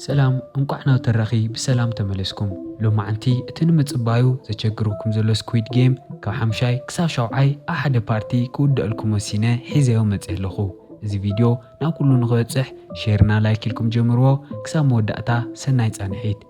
ሰላም፣ እንቋዕ ናብ ተራኺ ብሰላም ተመለስኩም። ሎማዓንቲ እቲ ንምጽባዩ ዘቸግረኩም ዘሎ ስኩዊድ ጌም ካብ ሓምሻይ ክሳብ ሻውዓይ ኣብ ሓደ ፓርቲ ክውደአልኩም ወሲነ ሒዘዮ መጽእ ኣለኹ። እዚ ቪድዮ ናብ ኩሉ ንኽበጽሕ ሼርና ላይክ ኢልኩም ጀምርዎ። ክሳብ መወዳእታ ሰናይ ጻንሒት።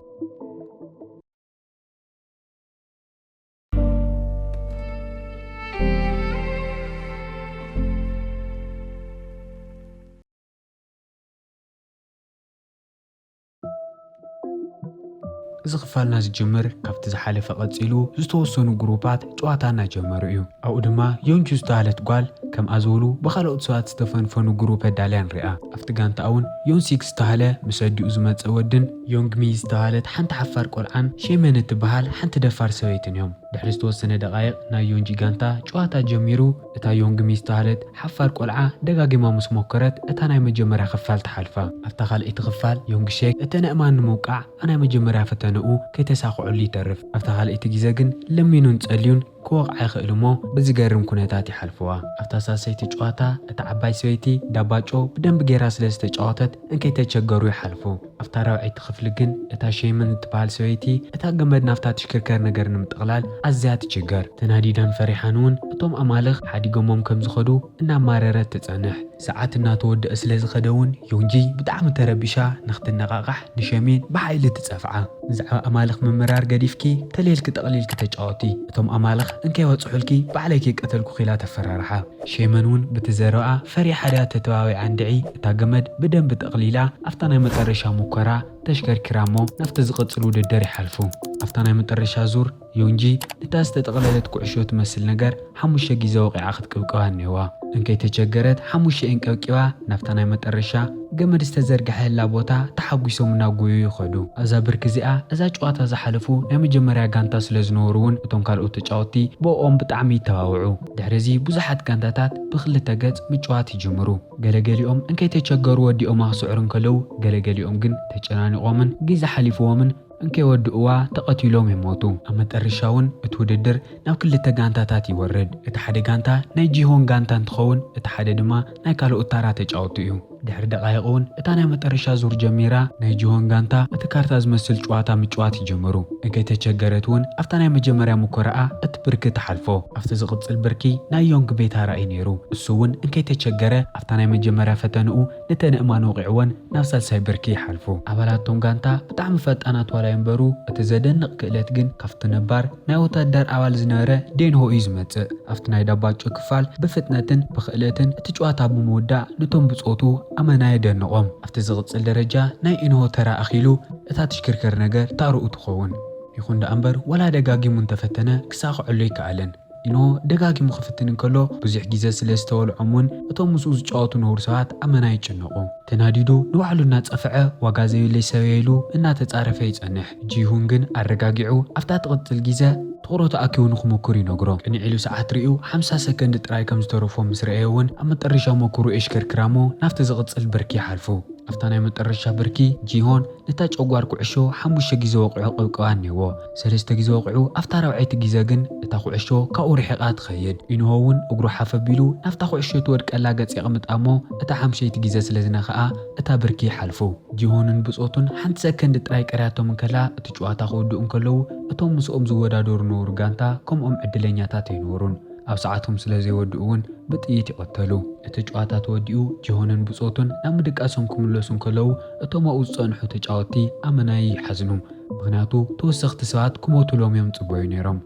እዚ ክፋልና ዝጅምር ካብቲ ዝሓለፈ ቀጺሉ ዝተወሰኑ ግሩፓት ጨዋታ እናጀመሩ እዩ። ኣብኡ ድማ ዮንጁ ዝተባህለት ጓል ከምኣ ዝበሉ ብኻልኦት ሰባት ዝተፈንፈኑ ግሩፕ ኣዳልያ ንሪኣ። ኣብቲ ጋንታ እውን ዮንሲክ ዝተባህለ ምስ ኣዲኡ ዝመጸ ወድን ዮንግሚ ዝተባህለት ሓንቲ ሓፋር ቆልዓን ሼመን እትበሃል ሓንቲ ደፋር ሰበይትን እዮም። ድሕሪ ዝተወሰነ ደቓይቕ ናይ ዮንጂ ጋንታ ጨዋታ ጀሚሩ። እታ ዮንግሚ ዝተባህለት ሓፋር ቆልዓ ደጋጊማ ምስ ሞከረት እታ ናይ መጀመርያ ክፋል ትሓልፋ። ኣብታ ካልኣይቲ ክፋል ዮንግ ሼክ እተን ኣእማን ንምውቃዕ ኣብ ናይ መጀመርያ ፈተነኡ ከይተሳኽዐሉ ይተርፍ። ኣብታ ካልኣይቲ ግዜ ግን ለሚኑን ጸልዩን ክወቕዓ ይኽእል እሞ ብዝገርም ኩነታት ይሓልፍዋ። ኣብታ ሳልሰይቲ ጨዋታ እታ ዓባይ ሰበይቲ ዳባጮ ብደንቢ ጌራ ስለ ዝተጫወተት እንከይተቸገሩ ይሓልፉ። ኣብታ ራብዐይቲ ክፍሊ ግን እታ ሼመን እትበሃል ሰበይቲ እታ ገመድ ናብታ ትሽክርከር ነገር ንምጥቕላል ኣዝያ ትችገር። ተናዲዳን ፈሪሓን እውን እቶም ኣማልኽ ሓዲጎሞም ከም ዝኸዱ እናማረረት ትጸንሕ። ሰዓት እናተወደአ ስለ ዝኸደ እውን ዮንጂ ብጣዕሚ ተረቢሻ ንኽትነቓቓሕ ንሸሚን ብሓይሊ ትጸፍዓ። ብዛዕባ ኣማልኽ ምምራር ገዲፍኪ ተልየልኪ ጠቕሊልኪ ተጫወቲ። እቶም ኣማልኽ እንከይበጽሑልኪ ባዕለይ ከይቀተልኩኺ ኢላ ተፈራርሓ። ሼመን እውን ብቲ ዘረባኣ ፈሪሓ ድያ ተተባቢዓ እንድዒ እታ ገመድ ብደንቢ ጠቕሊላ ኣብታ ናይ መጠረሻ ሙከራ ተሽከርኪራ እሞ ናብቲ ዝቕጽል ውድድር ይሓልፉ። ኣብታ ናይ መጠረሻ ዙር ዮንጂ ነታ ዝተጠቕለለት ኩዕሾ ትመስል ነገር ሓሙሽተ ግዜ ወቒዓ ክትቅብቅባ እኒዋ። እንከይተቸገረት ሓሙሽተኤን ቀብቂባ ናብታ ናይ መጠረሻ ገመድ ዝተዘርግሐላ ቦታ ተሓጒሶም እናጎዩ ይኸዱ። ኣብዛ ብርኪ እዚኣ እዛ ጨዋታ ዝሓለፉ ናይ መጀመርያ ጋንታ ስለ ዝነበሩ እውን እቶም ካልኦት ተጫወትቲ ብኦም ብጣዕሚ ይተባብዑ። ድሕሪ እዚ ብዙሓት ጋንታታት ብክልተ ገጽ ምጭዋት ይጅምሩ። ገለገሊኦም እንከይተቸገሩ ወዲኦም ክስዕሩ እንከለዉ፣ ገለገሊኦም ግን ተጨናኒቖምን ግዜ ሓሊፍዎምን እንከይወድእዋ ተቐቲሎም ይሞቱ። ኣብ መጠረሻ እውን እቲ ውድድር ናብ ክልተ ጋንታታት ይወርድ። እቲ ሓደ ጋንታ ናይ ጂሆን ጋንታ እንትኸውን፣ እቲ ሓደ ድማ ናይ ካልኦት ታራ ተጫወቱ እዩ። ድሕሪ ደቓይቕ እውን እታ ናይ መጠረሻ ዙር ጀሚራ፣ ናይ ጂሆን ጋንታ እቲ ካርታ ዝመስል ጨዋታ ምጭዋት ይጅምሩ። እንከይተቸገረት እውን ኣብታ ናይ መጀመርያ ሙከራኣ እቲ ብርኪ ትሓልፎ። ኣብቲ ዝቕጽል ብርኪ ናይ ዮንግ ቤት ኣራኢ ነይሩ። እሱ እውን እንከይተቸገረ ኣብታ ናይ መጀመርያ ፈተንኡ ነተን ኣእማን ወቒዕወን ናብ ሳልሳይ ብርኪ ይሓልፉ። ኣባላት እቶም ጋንታ ብጣዕሚ ፈጣናት ዋላ ይንበሩ፣ እቲ ዘደንቕ ክእለት ግን ካብቲ ነባር ናይ ወታደር ኣባል ዝነበረ ዴንሆ እዩ ዝመጽእ። ኣብቲ ናይ ዳባጮ ክፋል ብፍጥነትን ብኽእለትን እቲ ጨዋታ ብምውዳእ ነቶም ብጾቱ ኣመና የደንቖም። ኣብቲ ዝቕጽል ደረጃ ናይ ኢንሆ ተራ ኣኺሉ እታ ትሽክርከር ነገር ታርኡ ትኸውን። ይኹን ደኣ እምበር ዋላ ደጋጊሙ እንተፈተነ ክሳኽዐሉ ኣይከኣለን። ኢንሆ ደጋጊሙ ክፍትን እንከሎ ብዙሕ ግዜ ስለ ዝተወልዖም እውን እቶም ምስኡ ዝጫወቱ ነውር ሰባት ኣመና ይጭነቑ። ተናዲዱ ንባዕሉ እናጸፍዐ ዋጋ ዘይብለይ ሰበየ ኢሉ እናተጻረፈ ይጸንሕ። ጂሁን ግን ኣረጋጊዑ ኣብታ ትቕጽል ግዜ ትኹረቱ ኣኪቡ ንኽምኩር ይነግሮ። ቅንዕ ኢሉ ሰዓት ርእዩ ሓምሳ ሰከንድ ጥራይ ከም ዝተረፎ ምስ ረኣየ እውን ኣብ መጠረሻ መኩሩ የሽከርክራሞ ናብቲ ዝቕጽል ብርኪ ይሓልፉ። ኣብታ ናይ መጠረሻ ብርኪ ጂሆን ነታ ጨጓር ኩዕሾ ሓሙሽተ ግዜ ወቒዑ ቅብቅባ እኒዎ። ሰለስተ ግዜ ወቒዑ ኣብታ ራብዐይቲ ግዜ ግን እታ ኩዕሾ ካብኡ ርሒቓ ትኸይድ። ኢንሆ እውን እግሩ ሓፍ ኣቢሉ ናብታ ኩዕሾ ትወድቀላ ገጽ የቕምጣ እሞ እታ ሓምሸይቲ ግዜ ስለ ዝነኽኣ እታ ብርኪ ይሓልፉ። ጂሆንን ብጾቱን ሓንቲ ሰከንድ ጥራይ ቀርያቶም እንከላ እቲ ጨዋታ ክውድኡ እንከለዉ እቶም ምስኦም ዝወዳደሩ ነውር ጋንታ ከምኦም ዕድለኛታት ኣይነበሩን። ኣብ ሰዓቶም ስለ ዘይወድኡ እውን ብጥይት ይቐተሉ። እቲ ጨዋታ ተወዲኡ ጂሆንን ብጾቱን ናብ ምድቃሶም ክምለሱ እንከለዉ እቶም ኣብኡ ዝጸንሑ ተጫወትቲ ኣመናይ ይሓዝኑ። ምኽንያቱ ተወሰኽቲ ሰባት ክሞቱሎም እዮም ጽበዩ ነይሮም።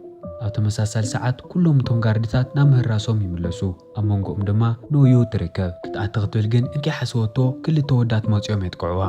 ኣብ ተመሳሳሊ ሰዓት ኩሎም እቶም ጋርድታት ናብ ምህራሶም ይምለሱ። ኣብ መንጎኦም ድማ ኖዩ ትርከብ። ክትኣቲ ክትብል ግን እንከይሓሰበቶ ክልተ ወዳት መጺኦም የጥቅዕዋ።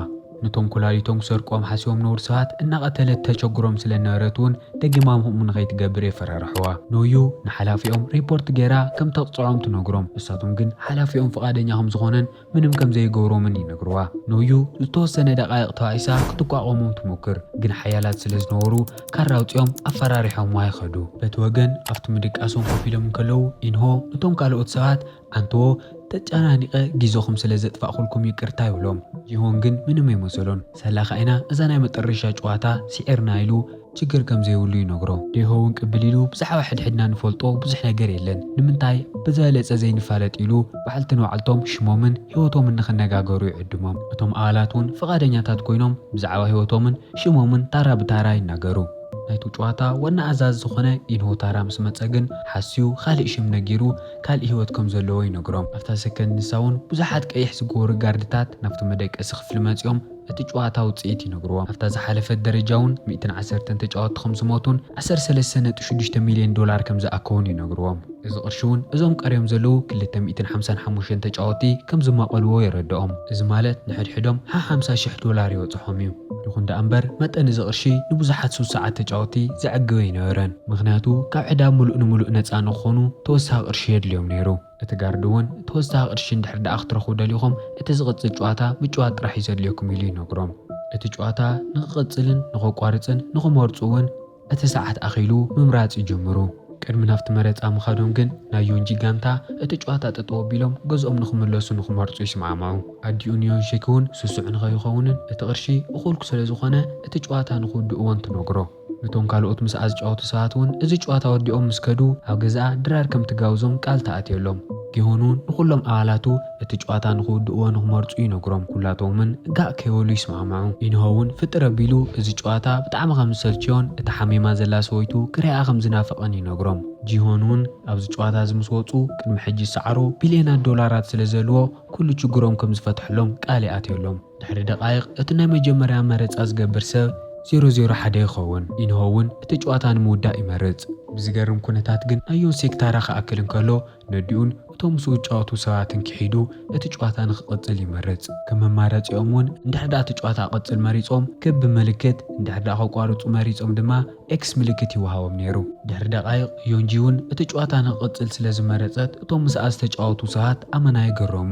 ነቶም ኩላሊቶም ክሰርቅዎም ሓሲቦም ነውር ሰባት እናቐተለት ተቸግሮም ስለ ነበረት እውን ደጊማ ከምኡ ንኸይትገብር የፈራርሕዋ። ኖዩ ንሓላፊኦም ሪፖርት ገይራ ከም ተቕጽዖም ትነግሮም። ንሳቶም ግን ሓላፊኦም ፍቓደኛ ከም ዝኾነን ምንም ከም ዘይገብሮምን ይነግርዋ። ኖዩ ዝተወሰነ ደቓይቕ ተባኢሳ ክትቋቖሞም ትሞክር፣ ግን ሓያላት ስለ ዝነበሩ ካራ ኣውጺኦም ኣፈራሪሖምዋ ይኸዱ። በቲ ወገን ኣብቲ ምድቃሶም ኮፍ ኢሎም እንከለዉ ኢንሆ ነቶም ካልኦት ሰባት ኣንትዎ ተጨናኒቐ ግዜኹም ስለ ዘጥፋእኩልኩም ይቅርታ ይብሎም። ጂሆን ግን ምንም ኣይመሰሎን። ሰላኻ ኢና እዛ ናይ መጠረሻ ጨዋታ ስዒርና ኢሉ ችግር ከም ዘይብሉ ይነግሮ። ዴሆ እውን ቅብል ኢሉ ብዛዕባ ሕድሕድና ንፈልጦ ብዙሕ ነገር የለን፣ ንምንታይ ብዝበለጸ ዘይንፋለጥ ኢሉ ባዕልትን ባዕልቶም ሽሞምን ህይወቶምን ንኽነጋገሩ ይዕድሞም። እቶም ኣባላት እውን ፍቓደኛታት ኮይኖም ብዛዕባ ህይወቶምን ሽሞምን ታራ ብታራ ይናገሩ። ናይቲ ጨዋታ ዋና ኣዛዚ ዝኾነ ኢንሆ ታራ ምስ መጸ ግን ሓስዩ ካልእ ሽም ነጊሩ ካልእ ህይወት ከም ዘለዎ ይነግሮም። ኣብታ ሰከንድ ንሳ እውን ብዙሓት ቀይሕ ዝገበሩ ጋርድታት ናብቲ መደቀሲ ክፍሊ መጺኦም እቲ ጨዋታ ውጽኢት ይነግርዎም። ኣብታ ዝሓለፈት ደረጃ እውን ሚእትን ዓሰርተን ተጫወትቲ ከም ዝሞቱን ዓሰርተ ሰለስተ ነጥቢ ሽዱሽተ ሚልዮን ዶላር ከም ዝኣከውን ይነግርዎም። እዚ ቅርሺ እውን እዞም ቀርዮም ዘለዉ ክልተ ሚእትን ሓምሳን ሓሙሽተን ተጫወትቲ ከም ዝማቐልዎ የረድኦም። እዚ ማለት ንሕድሕዶም ሓ ሓምሳ ሽሕ ዶላር ይወጽሖም እዩ። ይኹን ደኣ እምበር መጠን እዚ ቅርሺ ንብዙሓት ሱስ ሰዓት ተጫወትቲ ዘዕግበ ኣይነበረን። ምኽንያቱ ካብ ዕዳ ምሉእ ንምሉእ ነጻ ንክኾኑ ተወሳኺ ቅርሺ የድልዮም ነይሩ። እቲ ጋርድ እውን ተወሳኺ ቅርሺ እንድሕር ደኣ ክትረኽቡ ደሊኹም እቲ ዝቕጽል ጨዋታ ምጭዋት ጥራሕ እዩ ዘድልየኩም ኢሉ ይነግሮም። እቲ ጨዋታ ንክቕጽልን ንኸቋርጽን ንኽመርጹ እውን እቲ ሰዓት ኣኺሉ ምምራጽ ይጅምሩ። ቅድሚ ናብቲ መረጻ ምኻዶም ግን ናይ ዮንጂ ጋንታ እቲ ጨዋታ ጠጠው ኣቢሎም ገዝኦም ንኽምለሱ ንኽመርጹ ይስማዕምዑ። ኣዲኡ ንዮንሼክ እውን ስሱዕ ንኸይኸውንን እቲ ቅርሺ እኹል ስለ ዝኾነ እቲ ጨዋታ ንኽውድእዎን ትነግሮ። ነቶም ካልኦት ምስኣ ዝጫወቱ ሰባት እውን እዚ ጨዋታ ወዲኦም ምስ ከዱ ኣብ ገዛኣ ድራር ከም ትጋብዞም ቃል ትኣትየሎም። ጊሆን እውን ንኹሎም ኣባላቱ እቲ ጨዋታ ንኽውድእዎ ንኽመርጹ ይነግሮም። ኩላቶምን ጋእ ከይበሉ ይስማዕምዑ። ኢንሆ እውን ፍጥር ኣቢሉ እዚ ጨዋታ ብጣዕሚ ከም ዝሰልችዮን እታ ሓሚማ ዘላ ሰበይቱ ክሪኣ ከም ዝናፈቐን ይነግሮም። ጂሆን እውን ኣብዚ ጨዋታ እዚ ምስ ወጹ ቅድሚ ሕጂ ዝሰዓሩ ቢልዮናት ዶላራት ስለ ዘልዎ ኩሉ ችግሮም ከም ዝፈትሐሎም ቃል ይኣትየሎም። ድሕሪ ደቃይቕ እቲ ናይ መጀመርያ መረጻ ዝገብር ሰብ ዜሮ ዜሮ ሓደ ይኸውን። ኢንሆ እውን እቲ ጨዋታ ንምውዳእ ይመርጽ። ብዝገርም ኩነታት ግን ናይ ዮንሴክ ታራ ክኣክል እንከሎ ነዲኡን እቶም ምስኡ ዝጫወቱ ሰባትን ክሒዱ እቲ ጨዋታ ንክቕጽል ይመርጽ። ከም መማረጺኦም እውን እንድሕር ደኣ እቲ ጨዋታ ክቕጽል መሪጾም ክቢ ምልክት፣ እንድሕር ደኣ ከቋርጹ መሪጾም ድማ ኤክስ ምልክት ይወሃቦም ነይሩ። ድሕሪ ደቃይቕ ዮንጂ እውን እቲ ጨዋታ ንክቕጽል ስለ ዝመረጸት እቶም ምስኣ ዝተጫወቱ ሰባት ኣመና ይገረሙ።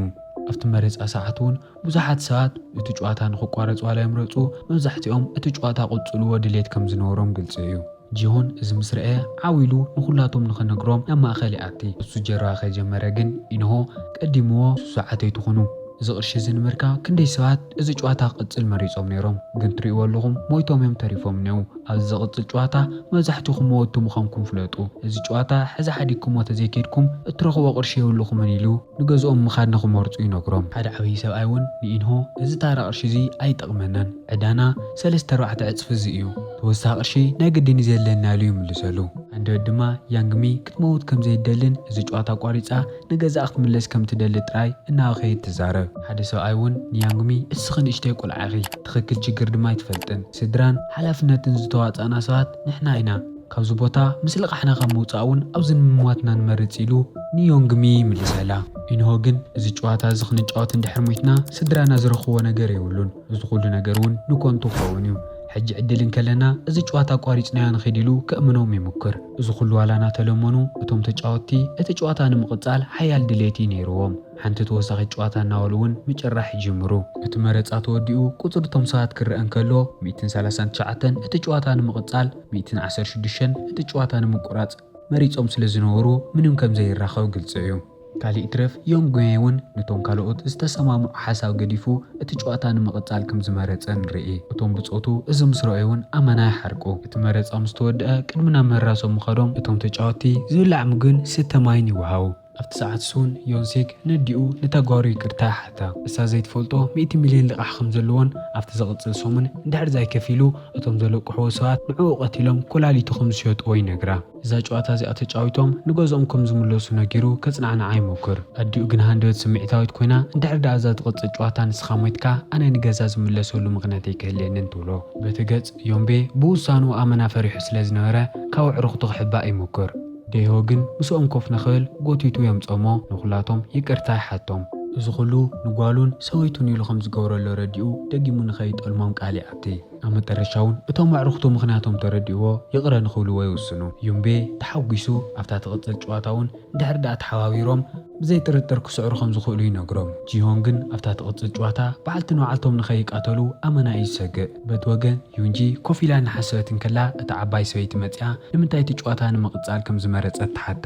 ኣብቲ መረጻ ሰዓት እውን ብዙሓት ሰባት እቲ ጨዋታ ንክቋረጽ ዋላ ይምረጹ፣ መብዛሕትኦም እቲ ጨዋታ ቅጽልዎ ድሌት ከም ዝነበሮም ግልጺ እዩ። ጂሆን እዚ ምስ ረኣየ ዓው ኢሉ ንኹላቶም ንኽነግሮም ናብ ማእከል ይኣቲ። እሱ ጀርባ ከይጀመረ ግን ኢንሆ ቀዲምዎ ሱሱ ዓተይቲ ኩኑ። እዚ ቅርሺ እዚ ንምርካብ ክንደይ ሰባት እዚ ጨዋታ ክቕጽል መሪጾም ነይሮም፣ ግን ትርእይዎ ኣለኹም ሞይቶም እዮም ተሪፎም እኔዉ። ኣብዚ ዝቕጽል ጨዋታ መብዛሕትኹም መወቲ ምዃንኩም ፍለጡ። እዚ ጨዋታ ሕዚ ሓዲግኩሞ ተዘይኬድኩም እትረኽቦ ቅርሺ የብልኹምን ኢሉ ንገዝኦም ምኻድ ንኽመርጹ ይነግሮም። ሓደ ዓብዪ ሰብኣይ እውን ንኢንሆ እዚ ታራ ቅርሺ እዚ ኣይጠቕመናን፣ ዕዳና ሰለስተ ኣርባዕተ ዕጽፊ እዚ እዩ፣ ተወሳኺ ቅርሺ ናይ ግድን እዩ ዘድለና ኢሉ ይምልሰሉ። ኣንደበት ድማ ያንግሚ ክትመውት ከም ዘይደልን እዚ ጨዋታ ኣቋሪጻ ንገዛኣ ክትምለስ ከም ትደሊ ጥራይ እናበኸየት ትዛረብ። ሓደ ሰብኣይ እውን ንያንግሚ እስኺ ንእሽተይ ቆልዓ ኢኺ፣ ትኽክል ችግር ድማ ኣይትፈልጥን። ስድራን ሓላፍነትን ዝተዋጻእና ሰባት ንሕና ኢና። ካብዚ ቦታ ምስ ልቓሕና ካብ ምውጻእ እውን ኣብዚ ንምሟትና ንመርጽ ኢሉ ንዮንግሚ ይምልሰላ። ኢንሆ ግን እዚ ጨዋታ እዚ ክንጫወት እንድሕር ሞይትና ስድራና ዝረኽብዎ ነገር የብሉን። እዚ ኩሉ ነገር እውን ንኮንቱ ክኸውን እዩ። ሕጂ ዕድል እንከለና እዚ ጨዋታ ኣቋሪጽናዮ ንኺድ ኢሉ ከእምኖም ይሙክር። እዚ ኩሉ ዋላ እናተለመኑ እቶም ተጫወትቲ እቲ ጨዋታ ንምቕጻል ሓያል ድሌት እዩ ነይርዎም። ሓንቲ ተወሳኺት ጨዋታ እናበሉ እውን ምጭራሕ ይጅምሩ። እቲ መረጻ ተወዲኡ ቁጽሪ እቶም ሰባት ክረአ እንከሎ ሚእትን ሰላሳን ትሽዓተን እቲ ጨዋታ ንምቕጻል፣ ሚእትን ዓሰርተ ሽዱሽተን እቲ ጨዋታ ንምቁራጽ መሪጾም ስለ ዝነበሩ ምንም ከም ዘይራኸብ ግልጺ እዩ። ካልእ ይትረፍ ዮንግ ዌ እውን ነቶም ካልኦት ዝተሰማምዑ ሓሳብ ገዲፉ እቲ ጨዋታ ንምቕጻል ከም ዝመረጸ ንርኢ። እቶም ብጾቱ እዚ ምስ ረኣዩ እውን ኣመና ይሓርቁ። እቲ መረጻ ምስ ተወድአ ቅድሚ ናብ መራሶም ምኻዶም እቶም ተጫወትቲ ዝብላዕ ምግብን ስተ ማይን ይወሃቡ። ኣብቲ ሰዓት እሱ እውን ዮንሴክ ነዲኡ ንተጋሩ ይቅርታ ይሓታ። እሳ ዘይትፈልጦ ሚእቲ ሚልዮን ልቓሕ ከም ዘለዎን ኣብቲ ዝቕጽል ሰሙን እንድሕር ዘይከፊሉ እቶም ዘለቅሕዎ ሰባት ንዕኡ ቀቲሎም ኮላሊቱ ከም ዝሸጥዎ ይነግራ። እዛ ጨዋታ እዚኣ ተጫዊቶም ንገዝኦም ከም ዝምለሱ ነጊሩ ከጽናዕንዓ ይሞክር። ኣዲኡ ግን ሃንደበት ስምዒታዊት ኮይና፣ እንድሕር ደኣ እዛ ትቕጽል ጨዋታ ንስኻ ሞይትካ ኣነ ንገዛ ዝምለሰሉ ምኽንያት ኣይክህልየንን ትብሎ። በቲ ገጽ ዮምቤ ብውሳንኡ ኣመና ፈሪሑ ስለ ዝነበረ ካብ ኣዕሩኽቱ ክሕባእ ይሞክር። ዴሆ ግን ምስኦም ኮፍ ንኽብል ጎቲቱ የምጽኦሞ ንኹላቶም ይቅርታ ይሓቶም። እዚ ኩሉ ንጓሉን ሰበይቱን ኢሉ ከም ዝገብረሉ ረዲኡ ደጊሙ ንኸይጠልሞም ቃል ይኣቲ። ኣብ መጠረሻ እውን እቶም ኣዕሩኽቱ ምኽንያቶም ተረዲእዎ ይቕረ ንኽብልዎ ይውስኑ። ዩምቤ ተሓጒሱ ኣብታ ትቕጽል ጨዋታ እውን እንድሕር ደኣ ተሓባቢሮም ብዘይ ጥርጥር ክስዕሩ ከም ዝኽእሉ ይነግሮም። ጂሆን ግን ኣብታ ትቕጽል ጨዋታ በዓልቲ ንባዕልቶም ንኸይቃተሉ ኣመና እዩ ዝሰግእ። በቲ ወገን ዩንጂ ኮፍ ኢላ እናሓሰበት እንከላ እታ ዓባይ ሰበይቲ መጺኣ ንምንታይ እቲ ጨዋታ ንምቕጻል ከም ዝመረጸት ትሓታ።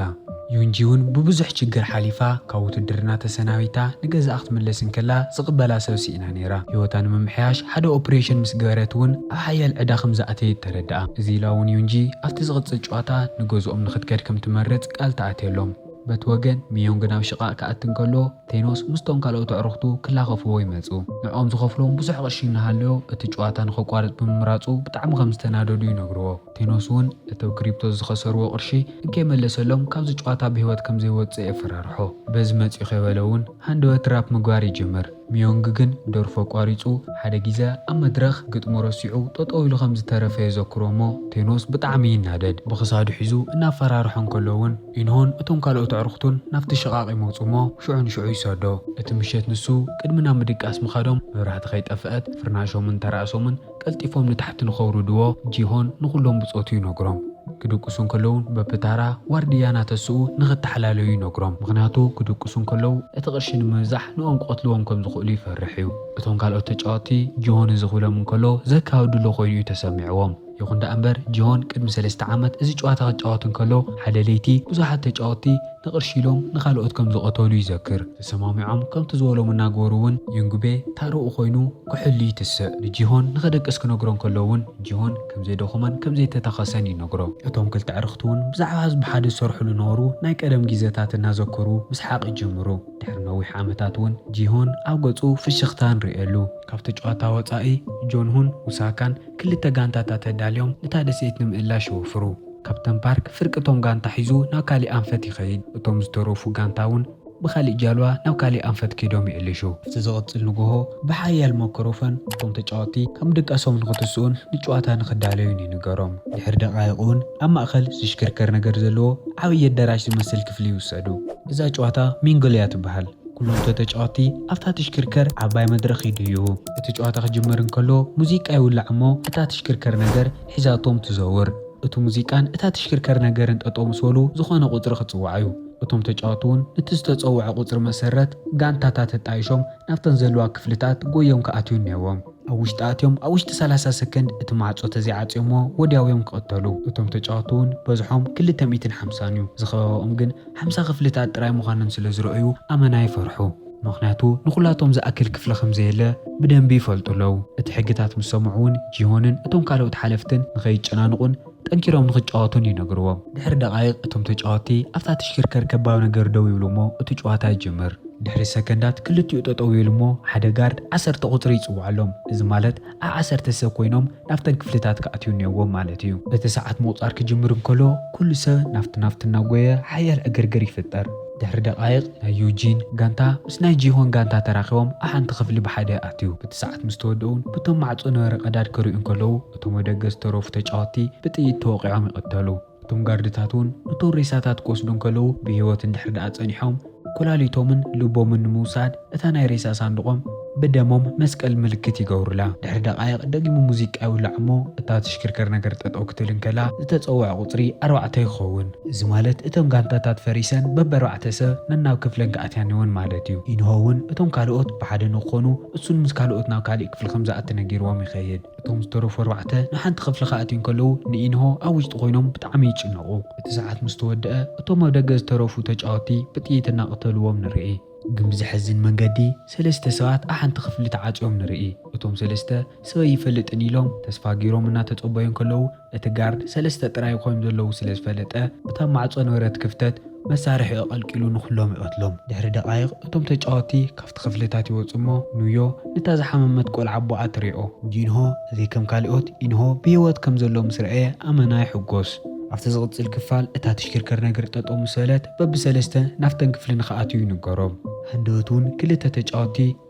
ዩንጂ እውን ብብዙሕ ችግር ሓሊፋ ካብ ውትድርና ተሰናቢታ ንገዛኣ ክትምለስ እንከላ ዝቕበላ ሰብ ስኢና ነይራ። ህይወታ ንምምሕያሽ ሓደ ኦፕሬሽን ምስ ገበረት እውን ኣብ ሓያል ዕዳ ከም ዝኣተየት ተረድኣ። እዚ ኢላ እውን ዩንጂ ኣብቲ ዝቕጽል ጨዋታ ንገዝኦም ንኽትከድ ከም ትመርጽ ቃል ተኣትየሎም። በቲ ወገን ሚዮንግ ናብ ሽቓቕ ክኣቲ እንከሎ ቴኖስ ምስቶም ካልኦት ኣዕሩኽቱ ክላኸፍዎ ይመጹ። ንዕኦም ዝኸፍሎም ብዙሕ ቅርሺ እናሃለዮ እቲ ጨዋታ ንኸቋርጽ ብምምራጹ ብጣዕሚ ከም ዝተናደዱ ይነግርዎ። ቴኖስ እውን እቲ ኣብ ክሪፕቶ ዝኸሰርዎ ቅርሺ እንከይመለሰሎም ካብዚ ጨዋታ ብህይወት ከም ዘይወጽእ የፈራርሖ። በዚ መጺኡ ከይበለ እውን ሃንደበት ራፕ ምግባር ይጅምር። ሚዮንግ ግን ደርፉ ኣቋሪጹ ሓደ ግዜ ኣብ መድረኽ ግጥሙ ረሲዑ ጠጠው ኢሉ ከም ዝተረፈ የዘክሮ እሞ ቴኖስ ብጣዕሚ ይናደድ። ብኽሳዱ ሒዙ እናፈራርሖ እንከሎ እውን ኢንሆን እቶም ካልኦት ኣዕሩኽቱን ናብቲ ሽቓቕ ይመጹ እሞ ሽዑ ንሽዑ ይሰዶ። እቲ ምሸት ንሱ ቅድሚ ናብ ምድቃስ ምኻዶም መብራህቲ ከይጠፍአት ፍርናሾምን ተራእሶምን ቀልጢፎም ንታሕቲ ንኸውርድዎ ጂሆን ንኹሎም ብጾቱ ይነግሮም። ክድቅሱ እንከለውን በብታራ ዋርድያ እናተስኡ ንኽተሓላለዩ ይነግሮም። ምኽንያቱ ክድቅሱ እንከለዉ እቲ ቅርሺ ንምብዛሕ ንኦም ክቐትልዎም ከም ዝኽእሉ ይፈርሕ እዩ። እቶም ካልኦት ተጫወትቲ ጂሆን እዚ ክብሎም እንከሎ ዘካብድሎ ኮይኑ እዩ ተሰሚዕዎም። ይኹን ደኣ እምበር ጂሆን ቅድሚ ሰለስተ ዓመት እዚ ጨዋታ ክጫወት እንከሎ ሓደ ለይቲ ብዙሓት ተጫወትቲ ንቕርሺ ኢሎም ንኻልኦት ከም ዝቐተሉ ይዘክር። ተሰማሚዖም ከምቲ ዝበሎም እናገበሩ እውን ዩንግቤ ታሮኡ ኮይኑ ክሕሉ ይትስእ። ንጂሆን ንኸደቅስ ክነግሮ እንከሎ እውን ጂሆን ከም ዘየደኹመን ከም ዘይተታኸሰን ይነግሮ። እቶም ክልተ ኣዕርኽቲ እውን ብዛዕባ እዚ ብሓደ ዝሰርሕሉ ነበሩ ናይ ቀደም ግዜታት እናዘከሩ ምስሓቕ ይጅምሩ። ድሕሪ ነዊሕ ዓመታት እውን ጂሆን ኣብ ገጹ ፍሽኽታ ንርእየሉ። ካብቲ ጨዋታ ወጻኢ ጆንሁን ውሳካን ክልተ ጋንታታት ኣዳልዮም ነታ ደሴት ንምእላሽ ይወፍሩ። ካፕተን ፓርክ ፍርቂ እቶም ጋንታ ሒዙ ናብ ካሊእ ኣንፈት ይኸይድ። እቶም ዝተረፉ ጋንታ እውን ብኻሊእ ጃልባ ናብ ካሊእ ኣንፈት ከይዶም ይእልሹ። ኣብቲ ዝቕጽል ንግሆ ብሓያል ማይክሮፎን እቶም ተጫወትቲ ካብ ድቃሶም ንኽትስኡን ንጨዋታ ንኽዳለዩን ይንገሮም። ድሕሪ ደቓይቕ እውን ኣብ ማእከል ዝሽክርከር ነገር ዘለዎ ዓብዪ ኣዳራሽ ዝመስል ክፍሊ ይውሰዱ። እዛ ጨዋታ ሚንግል እያ ትበሃል። ኩሎም እቶ ተጫወትቲ ኣብታ ትሽክርከር ዓባይ መድረኽ ይድይቡ። እቲ ጨዋታ ክጅመር እንከሎ ሙዚቃ ይውላዕ እሞ እታ ትሽክርከር ነገር ሒዛቶም ትዘውር። እቲ ሙዚቃን እታ ትሽክርከር ነገርን ጠጠው ምስ በሉ ዝኾነ ቁጽሪ ክጽዋዕ እዩ። እቶም ተጫወትቲ እውን ነቲ ዝተጸውዐ ቁጽሪ መሰረት ጋንታታት ተጣይሾም ናብተን ዘለዋ ክፍልታት ጎዮም ክኣትዩ እኒአዎም። ኣብ ውሽጢ ኣትዮም ኣብ ውሽጢ ሰላሳ ሰከንድ እቲ ማዕጾ ተዘይዓጽዮሞ ወዲያው እዮም ክቕተሉ። እቶም ተጫወትቲ እውን በዝሖም ክልተ ሚእትን ሓምሳን እዩ። ዝኸበባኦም ግን ሓምሳ ክፍልታት ጥራይ ምዃነን ስለ ዝረኣዩ ኣመና ይፈርሑ። ምኽንያቱ ንኹላቶም ዝኣክል ክፍሊ ከም ዘየለ ብደንቢ ይፈልጡ ኣለዉ። እቲ ሕግታት ምስ ሰምዑ እውን ጂሆንን እቶም ካልኦት ሓለፍትን ንኸይጨናንቑን ጠንኪሮም ንኽጫወቱን ይነግርዎም። ድሕሪ ደቓይቕ እቶም ተጫወትቲ ኣብታ ትሽክርከር ከባቢ ነገር ደው ይብሉ እሞ እቲ ጨዋታ ይጅምር። ድሕሪ ሰከንዳት ክልቲኡ ጠጠው ይብል እሞ ሓደ ጋርድ ዓሰርተ ቁጽሪ ይጽውዓሎም። እዚ ማለት ኣብ ዓሰርተ ሰብ ኮይኖም ናብተን ክፍልታት ክኣትዩ እኒኦዎም ማለት እዩ። እቲ ሰዓት ምቑጻር ክጅምር እንከሎ ኩሉ ሰብ ናፍቲ ናፍቲ እናጎየ ሓያል ዕግርግር ይፍጠር። ድሕሪ ደቓይቕ ናይ ዩጂን ጋንታ ምስ ናይ ጂሆን ጋንታ ተራኺቦም ኣብ ሓንቲ ክፍሊ ብሓደ ኣትዩ። እቲ ሰዓት ምስ ተወደኡ እውን ብቶም ማዕጾ ነበረ ቀዳድ ክርእዩ እንከለዉ እቶም ኣብ ደገ ዝተረፉ ተጫወትቲ ብጥይት ተወቒዖም ይቕተሉ። እቶም ጋርድታት እውን ነቶም ሬሳታት ክወስዱ እንከለዉ ብህይወት እንድሕር ደኣ ጸኒሖም ኮላሊቶምን ልቦምን ንምውሳድ እታ ናይ ሬሳ ሳንዱቖም ብደሞም መስቀል ምልክት ይገብሩላ። ድሕሪ ደቓይቕ ደጊሙ ሙዚቃ ይውላዕ እሞ እታ ትሽክርከር ነገር ጠጠው ክትብል እንከላ ዝተጸውዐ ቁጽሪ ኣርባዕተ ይኸውን። እዚ ማለት እቶም ጋንታታት ፈሪሰን በበርባዕተ ሰብ ነናብ ክፍለን ክኣትያ እኒወን ማለት እዩ። ኢንሆ እውን እቶም ካልኦት ብሓደ ንክኾኑ እሱን ምስ ካልኦት ናብ ካሊእ ክፍሊ ከም ዝኣቲ ነጊርዎም ይኸይድ። እቶም ዝተረፉ ኣርባዕተ ንሓንቲ ክፍሊ ክኣትዩ እንከለዉ ንኢንሆ ኣብ ውሽጢ ኮይኖም ብጣዕሚ ይጭነቑ። እቲ ሰዓት ምስ ተወደአ እቶም ኣብ ደገ ዝተረፉ ተጫወትቲ ብጥይት እናቐተልዎም ንርኢ። ግን ብዘሕዝን መንገዲ ሰለስተ ሰባት ኣብ ሓንቲ ክፍሊ ተዓጽዮም ንርኢ። እቶም ሰለስተ ሰበይ ይፈልጥን ኢሎም ተስፋ ገይሮም እናተጸበዩ እንከለዉ እቲ ጋርድ ሰለስተ ጥራይ ኮይኖም ዘለዉ ስለ ዝፈለጠ እታ ማዕጾ ነበረት ክፍተት መሳርሒኡ ቀልቂሉ ንኹሎም ይቐትሎም። ድሕሪ ደቓይቕ እቶም ተጫወትቲ ካብቲ ክፍልታት ይወጹ እሞ ኑዮ ነታ ዝሓመመት ቆልዓ ኣቦኣ ትሪኦ። ጂንሆ ዘይከም ካልኦት ኢንሆ ብህይወት ከም ዘሎ ምስ ረኣየ ኣመና ይሕጎስ። ኣብቲ ዝቕጽል ክፋል እታ ትሽክርከር ነገር ጠጠው ምስ በለት በብሰለስተ ናብተን ክፍሊ ንኽኣትዩ ይንገሮም። ሃንደበት እውን ክልተ ተጫወትቲ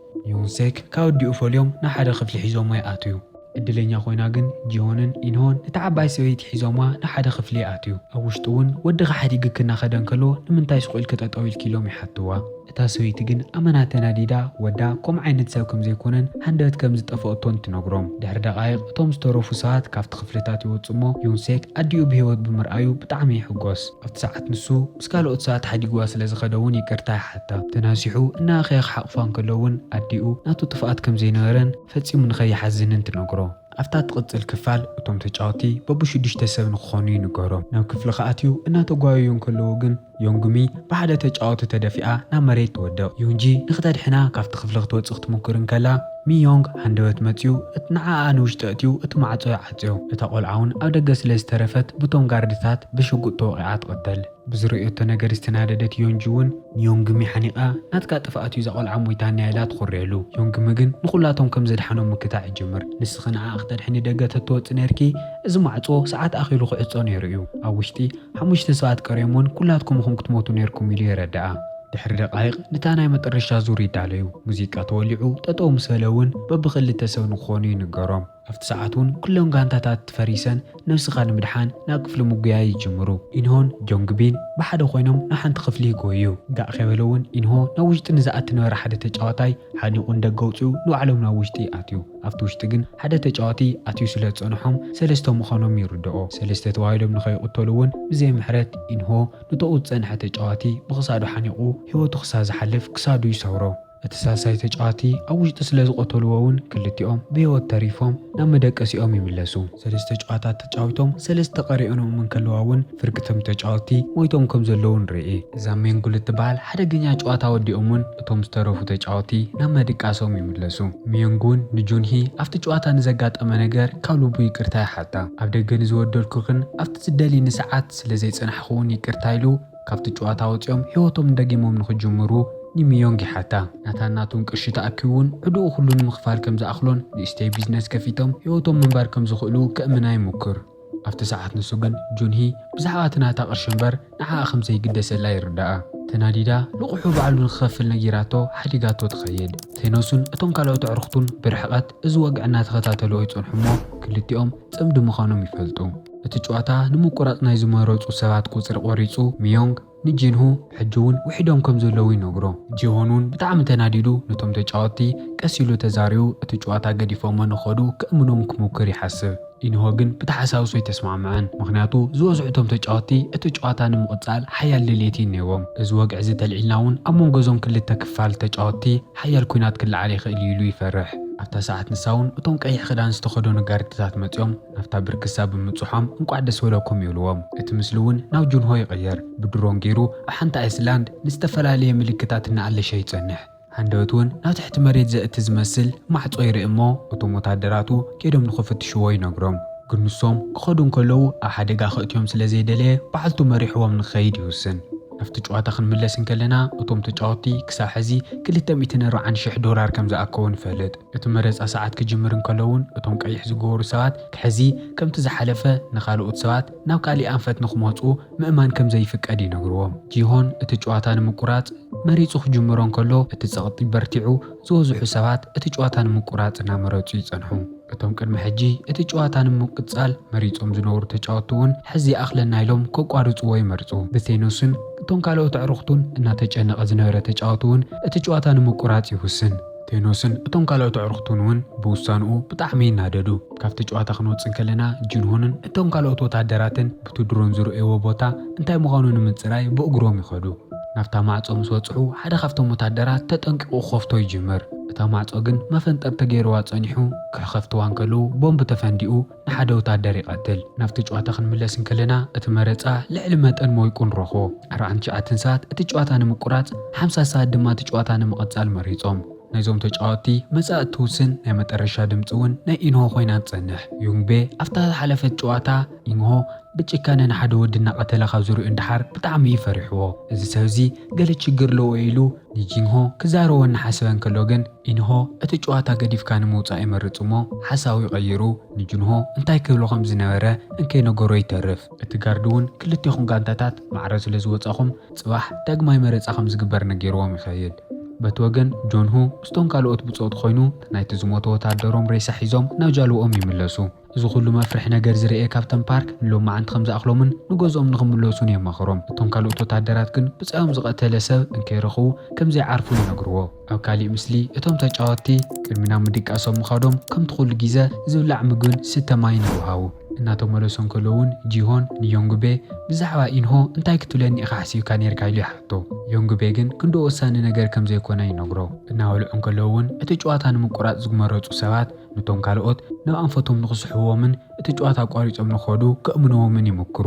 ዩንሴክ ካብ ኣዲኡ ፈልዮም ናብ ሓደ ክፍሊ ሒዞሞ ይኣትዩ። ዕድለኛ ኮይና ግን ጂሆንን ኢንሆን ነታ ዓባይ ሰበይቲ ሒዞማ ናብ ሓደ ክፍሊ ይኣትዩ። ኣብ ውሽጢ እውን ወድኻ ሓዲግኪ እናኸደ እንከሎ ንምንታይ ስቕ ኢልኪ ጠጠው ኢልኪ ኢሎም ይሓትዋ። እታ ሰበይቲ ግን ኣመና ተናዲዳ ወዳ ከምኡ ዓይነት ሰብ ከም ዘይኮነን ሃንደበት ከም ዝጠፈኦቶን ትነግሮም። ድሕሪ ደቓይቕ እቶም ዝተረፉ ሰባት ካብቲ ክፍልታት ይወጹ እሞ ዩንሴክ ኣዲኡ ብህይወት ብምርኣዩ ብጣዕሚ ይሕጎስ። ኣብቲ ሰዓት ንሱ ምስ ካልኦት ሰባት ሓዲግዋ ስለ ዝኸደ እውን ይቅርታ ይሓታ። ተናሲሑ እናኣኸየ ክሓቕፋ እንከሎ እውን ኣዲኡ ናቱ ጥፍኣት ከም ዘይነበረን ፈጺሙ ንኸይሓዝንን ትነግሮ። ኣብታ ትቕጽል ክፋል እቶም ተጫወቲ በብሽዱሽተ ሰብ ንክኾኑ ይንገሮም። ናብ ክፍሊ ክኣትዩ እናተጓየዩ እንከለዉ ግን ዮንግሚ ብሓደ ተጫወቲ ተደፊኣ ናብ መሬት ትወድቕ። ዩንጂ ንክተድሕና ካብቲ ክፍሊ ክትወጽእ ክትሙክር እንከላ፣ ሚዮንግ ሃንደበት መጺኡ እቲ ንዓኣ ንውሽጢ ኣእትዩ እቲ ማዕጾ ይዓጽዮ። እታ ቆልዓ እውን ኣብ ደገ ስለ ዝተረፈት ብቶም ጋርድታት ብሽጉጥ ተወቒዓ ትቕተል። ብዝርእየቶ ነገር ዝተናደደት ዮንጂ እውን ንዮንግሚ ሓኒቓ ናትካ ጥፍኣት እዩ እዛ ቆልዓ ሞይታና ኢላ ትኹርየሉ። ዮንግሚ ግን ንኹላቶም ከም ዘድሓኖም ምክታዕ ይጅምር። ንስኺ ንዓኣ ክተድሕኒ ደገ ተትወጺ ነርኪ፣ እዚ ማዕጾ ሰዓት ኣኺሉ ክዕጾ ነይሩ እዩ። ኣብ ውሽጢ ሓሙሽተ ሰባት ቀርዮም እውን ኩላትኩም ኢኹም ክትሞቱ ነርኩም ኢሉ የረድኣ። ድሕሪ ደቃይቕ ነታ ናይ መጠረሻ ዙር ይዳለዩ። ሙዚቃ ተወሊዑ ጠጠው ምስ በለ እውን በብኽልተ ሰብ ንክኾኑ ይንገሮም። ኣብቲ ሰዓት እውን ኩለን ጋንታታት ተፈሪሰን ነብስኻ ንምድሓን ናብ ክፍሊ ምጉያይ ይጅምሩ። ኢንሆን ጆንግቢን ብሓደ ኮይኖም ናብ ሓንቲ ክፍሊ ይጎዩ። ጋእ ከይበለ እውን ኢንሆ ናብ ውሽጢ ንዝኣቲ ነበረ ሓደ ተጫዋታይ ሓኒቑ ንደገ ኣውፂኡ ንባዕሎም ናብ ውሽጢ ይኣትዩ። ኣብቲ ውሽጢ ግን ሓደ ተጫዋቲ ኣትዩ ስለ ዝፀንሖም ሰለስተ ምዃኖም ይርድኦ። ሰለስተ ተባሂሎም ንኸይቕተሉ እውን ብዘይ ምሕረት ኢንሆ ንተኡ ዝፀንሐ ተጫዋቲ ብክሳዱ ሓኒቑ ህይወቱ ክሳብ ዝሓልፍ ክሳዱ ይሰብሮ። እቲ ሳልሳይ ተጫዋቲ ኣብ ውሽጢ ስለ ዝቐተልዎ እውን ክልቲኦም ብህይወት ተሪፎም ናብ መደቀሲኦም ይምለሱ። ሰለስተ ጨዋታት ተጫዊቶም ሰለስተ ቀሪኦኖም እንከለዋ እውን ፍርቅቶም ተጫወቲ ሞይቶም ከም ዘለዉ ንርኢ። እዛ ሜንጉል እትበሃል ሓደገኛ ጨዋታ ወዲኦም እውን እቶም ዝተረፉ ተጫወቲ ናብ መድቃሶም ይምለሱ። ሚዮንግ እውን ንጁንሂ ኣብቲ ጨዋታ ንዘጋጠመ ነገር ካብ ልቡ ይቅርታ ይሓታ። ኣብ ደገ ንዝወደልኩኽን ኣብቲ ዝደልይኒ ሰዓት ስለ ዘይጸናሕኩ እውን ይቅርታ ኢሉ ካብቲ ጨዋታ ወጺኦም ህይወቶም ደጊሞም ንክጅምሩ ንሚዮንግ ይሓታ። ናታን ናቱን ቅርሺ ተኣኪቡ እውን ዕድኡ ኩሉ ንምኽፋል ከም ዝኣኽሎን ንእሽተይ ቢዝነስ ከፊቶም ህይወቶም ምንባር ከም ዝኽእሉ ከእምና ይሙክር። ኣብቲ ሰዓት ንሱ ግን ጁንሂ ብዛዕባ እቲ ናታ ቅርሺ እምበር ንዓኣ ከም ዘይግደሰላ ይርድኣ። ተናዲዳ ልቑሑ ባዕሉ ንክኸፍል ነጊራቶ ሓዲጋቶ ትኸይድ። ቴኖስን እቶም ካልኦት ኣዕሩኽቱን ብርሕቐት እዚ ወግዒ እናተኸታተልዎ ይጸንሑ እሞ ክልቲኦም ጽምዲ ምዃኖም ይፈልጡ። እቲ ጨዋታ ንምቁራጽ ናይ ዝመረጹ ሰባት ቁጽሪ ቆሪጹ ሚዮንግ ንጂንሁ ሕጂ እውን ውሒዶም ከም ዘለዉ ይነግሮ። ጂሆን እውን ብጣዕሚ ተናዲዱ ነቶም ተጫወትቲ ቀስ ኢሉ ተዛሪቡ እቲ ጨዋታ ገዲፎሞ ንኸዱ ከእምኖም ክሙክር ይሓስብ። ኢንሆ ግን ብተሓሳውሶ ኣይተስማምዐን። ምኽንያቱ ዝበዝሑ እቶም ተጫወትቲ እቲ ጨዋታ ንምቕጻል ሓያል ድልየት እዩ እኒሄዎም። እዚ ወግዒ እዚ ተልዒልና እውን ኣብ መንጎ እዞም ክልተ ክፋል ተጫወትቲ ሓያል ኲናት ክለዓል ይኽእል እዩ ኢሉ ይፈርሕ። ኣብታ ሰዓት ንሳ እውን እቶም ቀይሕ ክዳን ዝተኸደኑ ጋርድታት መጺኦም ናብታ ብርክሳ ብምብጽሖም እንቋዕ ደስ በለኩም ይብልዎም። እቲ ምስሊ እውን ናብ ጁንሆ ይቕየር። ብድሮን ገይሩ ኣብ ሓንቲ ኣይስላንድ ንዝተፈላለየ ምልክታት እናኣለሸ ይጸንሕ። ሃንደበት እውን ናብ ትሕቲ መሬት ዘእቲ ዝመስል ማዕጾ ይርኢ እሞ እቶም ወታደራቱ ኬዶም ንኽፍትሽዎ ይነግሮም። ግን ንሶም ክኸዱ እንከለዉ ኣብ ሓደጋ ከእትዮም ስለ ዘይደለየ ባዕልቱ መሪሕዎም ንኽኸይድ ይውስን። ናብቲ ጨዋታ ክንምለስ እንከለና እቶም ተጫወትቲ ክሳብ ሕዚ ክልተ ሚእትን ኣርባዓን ሽሕ ዶላር ከም ዝኣከቡ ንፈልጥ። እቲ መረጻ ሰዓት ክጅምር እንከሎ እውን እቶም ቀይሕ ዝገበሩ ሰባት ሕዚ ከምቲ ዝሓለፈ ንኻልኦት ሰባት ናብ ካሊእ ኣንፈት ንክመጹ ምእማን ከም ዘይፍቀድ ይነግርዎም። ጂሆን እቲ ጨዋታ ንምቁራጽ መሪጹ ክጅምሮ እንከሎ እቲ ጸቕጢ በርቲዑ ዝበዝሑ ሰባት እቲ ጨዋታ ንምቁራጽ እናመረጹ ይጸንሑ። እቶም ቅድሚ ሕጂ እቲ ጨዋታ ንምቅጻል መሪጾም ዝነበሩ ተጫወትቲ እውን ሕዚ ይኣኽለና ኢሎም ከቋርጽዎ ይመርጹ። ብቴኖስን እቶም ካልኦት ኣዕሩኽቱን እናተጨነቐ ዝነበረ ተጫወቲ እውን እቲ ጨዋታ ንምቁራጽ ይውስን። ቴኖስን እቶም ካልኦት ኣዕሩኽቱን እውን ብውሳንኡ ብጣዕሚ ይናደዱ። ካብቲ ጨዋታ ክንወጽእ እንከለና ጅንሆንን እቶም ካልኦት ወታደራትን ብቲ ድሮን ዝርእይዎ ቦታ እንታይ ምዃኑ ንምጽራይ ብእግሮም ይኸዱ። ናብታ ማዕጾ ምስ በጽሑ ሓደ ካብቶም ወታደራት ተጠንቂቑ ክኸፍቶ ይጅምር። እታ ማዕጾ ግን መፈንጠር ተገይርዋ ጸኒሑ ክኸፍትዋ እንከለዉ ቦምብ ተፈንዲኡ ንሓደ ወታደር ይቐትል። ናብቲ ጨዋታ ክንምለስ እንከለና እቲ መረጻ ልዕሊ መጠን ሞይቁ ንረኽቦ። ኣርባዓን ትሽዓተን ሰባት እቲ ጨዋታ ንምቁራጽ፣ ሓምሳ ሰባት ድማ እቲ ጨዋታ ንምቕጻል መሪጾም። ናይዞም ተጫወትቲ መጻኢ እትውስን ናይ መጠረሻ ድምጺ እውን ናይ ኢንሆ ኮይና ትጸንሕ። ዩንግቤ ኣብታ ዝሓለፈት ጨዋታ ኢንሆ ብጭካነ ንሓደ ወዲ እናቐተለ ካብ ዝርእዩ ንደሓር ብጣዕሚ እዩ ፈሪሕዎ። እዚ ሰብ እዚ ገለ ችግር ኣለዎ ኢሉ ንጂንሆ ክዛረቦ እናሓሰበ እንከሎ ግን ኢንሆ እቲ ጨዋታ ገዲፍካ ንምውጻእ ይመርጽ እሞ ሓሳቡ ቀይሩ ንጂንሆ እንታይ ክብሎ ከም ዝነበረ እንከይነገሮ ይተርፍ። እቲ ጋርድ እውን ክልቴኹም ጋንታታት ማዕረ ስለ ዝወጻኹም ጽባሕ ዳግማይ መረጻ ከም ዝግበር ነጊርዎም ይኸይድ። በቲ ወገን ጆንሁ ምስቶም ካልኦት ብጾቱ ኮይኑ ናይቲ ዝሞተ ወታደሮም ሬሳ ሒዞም ናብ ጃልብኦም ይምለሱ። እዚ ኩሉ መፍርሒ ነገር ዝረኤ ካፕተን ፓርክ ንሎማዓንቲ ከም ዝኣኽሎምን ንገዝኦም ንኽምለሱን የማኽሮም። እቶም ካልኦት ወታደራት ግን ብጻዮም ዝቐተለ ሰብ እንከይረኽቡ ከም ዘይዓርፉ ይነግርዎ። ኣብ ካሊእ ምስሊ እቶም ተጫወትቲ ቅድሚ ናብ ምድቃሶም ምኻዶም ከምቲ ኩሉ ግዜ ዝብላዕ ምግብን ስተ ማይን ይወሃቡ። እናተመለሱ እንከለዉ እውን ጂሆን ንዮንግቤ ብዛዕባ ኢንሆ እንታይ ክትብለኒ ኢኻ ሓሲብካ ነይርካ ኢሉ ይሓቶ። ዮንግቤ ግን ክንዲ ወሳኒ ነገር ከም ዘይኮነ ይነግሮ። እናበልዑ እንከለዉ እውን እቲ ጨዋታ ንምቁራጽ ዝመረጹ ሰባት ነቶም ካልኦት ናብ ኣንፈቶም ንኽስሕብዎምን እቲ ጨዋታ ኣቋሪጾም ንኸዱ ከእምንዎምን ይምክሩ።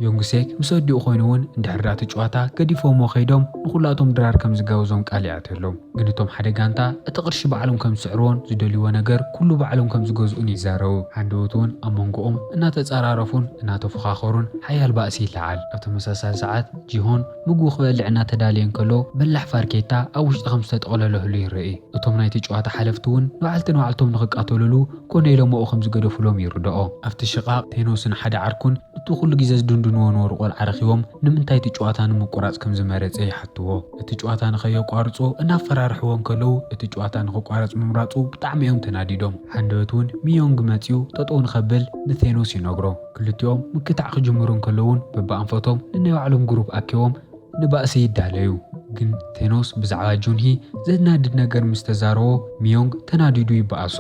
ዮንግሴክ ምስ ኣዲኡ ኮይኑ እውን እንድሕር ደኣ እቲ ጨዋታ ገዲፎምዎ ከይዶም ንኹላቶም ድራር ከም ዝጋብዞም ቃል ይኣትየሎም። ግን እቶም ሓደ ጋንታ እቲ ቅርሺ ባዕሎም ከም ዝስዕርዎን ዝደልይዎ ነገር ኩሉ ባዕሎም ከም ዝገዝኡን ይዛረቡ። ሃንደበት እውን ኣብ መንጎኦም እናተጸራረፉን እናተፎኻኸሩን ሓያል ባእሲ ይለዓል። ኣብ ተመሳሳሊ ሰዓት ጂሆን ምግቡ ክበልዕ እናተዳለየ እንከሎ በላሕ ፋርኬታ ኣብ ውሽጢ ከም ዝተጠቕለለሉ ይርኢ። እቶም ናይቲ ጨዋታ ሓለፍቲ እውን ንባዕልቲ ንባዕልቶም ንኽቃተሉሉ ኮነ ኢሎም ኣብኡ ከም ዝገደፉሎም ይርድኦ። ኣብቲ ሽቓቕ ቴኖስን ሓደ ዓርኩን እቲ ኩሉ ግዜ ዝድንድንዎ ነበሩ ቆልዓ ረኺቦም ንምንታይ እቲ ጨዋታ ንምቁራጽ ከም ዝመረጸ ይሓትዎ። እቲ ጨዋታ ንኸየቋርጾ እናፈራርሕዎ እንከለዉ እቲ ጨዋታ ንኽቋረጽ ምምራጹ ብጣዕሚ እዮም ተናዲዶም። ሃንደበት እውን ሚዮንግ መጺኡ ጠጠው ንኸብል ንቴኖስ ይነግሮ። ክልቲኦም ምክታዕ ክጅምሩ እንከለዉን በብኣንፈቶም ንናይ ባዕሎም ግሩፕ ኣኪቦም ንባእሲ ይዳለዩ። ግን ቴኖስ ብዛዕባ ጁንሂ ዘናድድ ነገር ምስ ተዛረቦ ሚዮንግ ተናዲዱ ይበኣሶ።